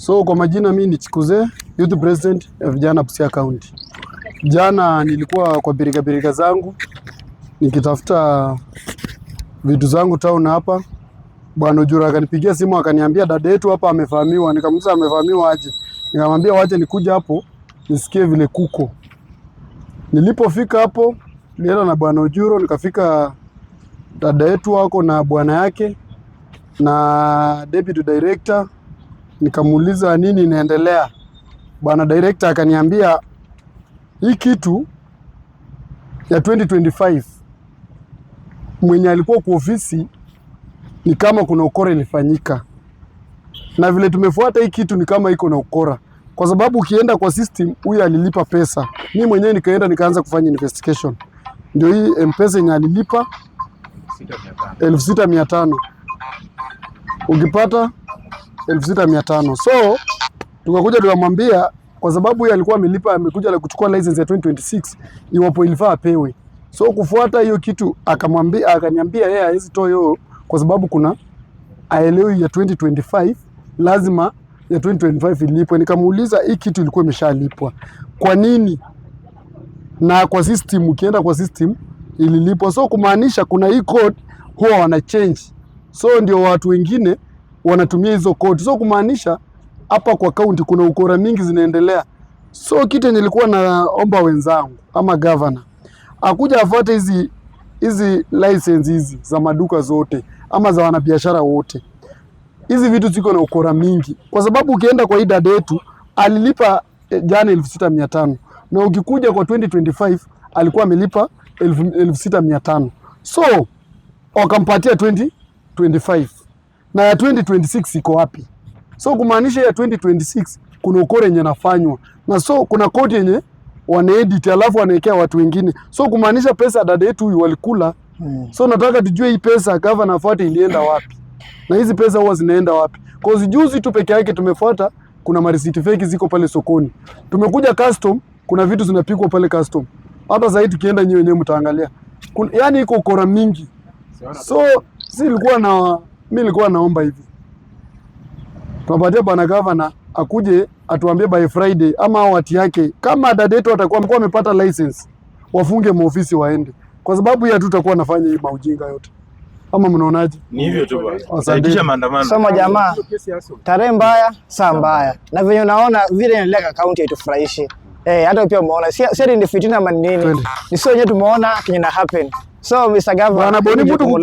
So kwa majina mi ni Chikuze, Youth President ya vijana Busia County. Jana nilikuwa kwa birika birika zangu nikitafuta vitu zangu town hapa. Bwana Ujura akanipigia simu akaniambia dada yetu hapa amefahamiwa. Nikamuuliza amefahamiwa aje? Nikamwambia wache nikuja hapo nisikie vile kuko. Nilipofika hapo nilienda na Bwana Ujuro, nikafika dada yetu wako na bwana yake na deputy director, nikamuuliza nini inaendelea. Bwana director akaniambia hii kitu ya 2025 mwenye alikuwa kwa ofisi ni kama kuna ukora ilifanyika, na vile tumefuata hii kitu ni kama iko na ukora, kwa sababu ukienda kwa system huyu alilipa pesa. Mi mwenyewe nikaenda nikaanza kufanya investigation, ndio hii M-Pesa yenye alilipa 6,500, ukipata 6,500. So tukakuja tukamwambia kwa sababu yeye alikuwa amelipa, amekuja na kuchukua license ya 2026, iwapo ilifaa apewe. So kufuata hiyo kitu akamwambia, akaniambia yeye hawezi toa hiyo kwa sababu kuna aelewi ya 2025, lazima ya 2025 ilipwe. Nikamuuliza hii kitu ilikuwa imeshalipwa, kwa nini? Na kwa system, ukienda kwa system ililipwa, so kumaanisha kuna hii code huwa wana change, so ndio watu wengine wanatumia hizo code, so kumaanisha hapa kwa county kuna ukora mingi zinaendelea. So kitu nilikuwa naomba wenzangu ama governor akuja afuate hizi hizi license hizi za maduka zote ama za wanabiashara wote. Hizi vitu ziko na ukora mingi, kwa sababu ukienda kwa hii dada yetu alilipa jana 6,500 na ukikuja kwa 2025 alikuwa amelipa 6,500, so wakampatia 2025 na ya 2026 iko wapi? So kumaanisha ya 2026 kuna ukora yenye nafanywa na so kuna code yenye wanaedit alafu wanaekea watu wengine, so kumaanisha pesa dada yetu huyu walikula. So nataka tujue hii pesa gavana afuate ilienda wapi, na hizi pesa huwa zinaenda wapi? Cause juzi tu peke yake tumefuata, kuna marisiti fake ziko pale sokoni. Tumekuja custom, kuna vitu zinapigwa pale custom. Hata sasa tukienda nyinyi wenyewe mtaangalia. Yani iko ukora mingi. So si nilikuwa na mimi nilikuwa naomba hivi, tunapatia bwana gavana akuje atuambie by Friday ama hao watu yake, kama dada yetu atakuwa amepata license, wafunge maofisi waende, kwa sababu hii hatutakuwa nafanya hii maujinga yote. Ama mnaonaje? Ni hivyo tu bwana. Asante. Itisha maandamano. Soma jamaa, tarehe mbaya, saa mbaya, na venye unaona vile inaendelea kwa kaunti haitufurahishi. Eh, hata pia umeona si ati ni fitina ama ni nini, Twende. ni sio wenyewe tumeona kenye na happen. So Mr. Governor, Bwana Boni, mtu jukumu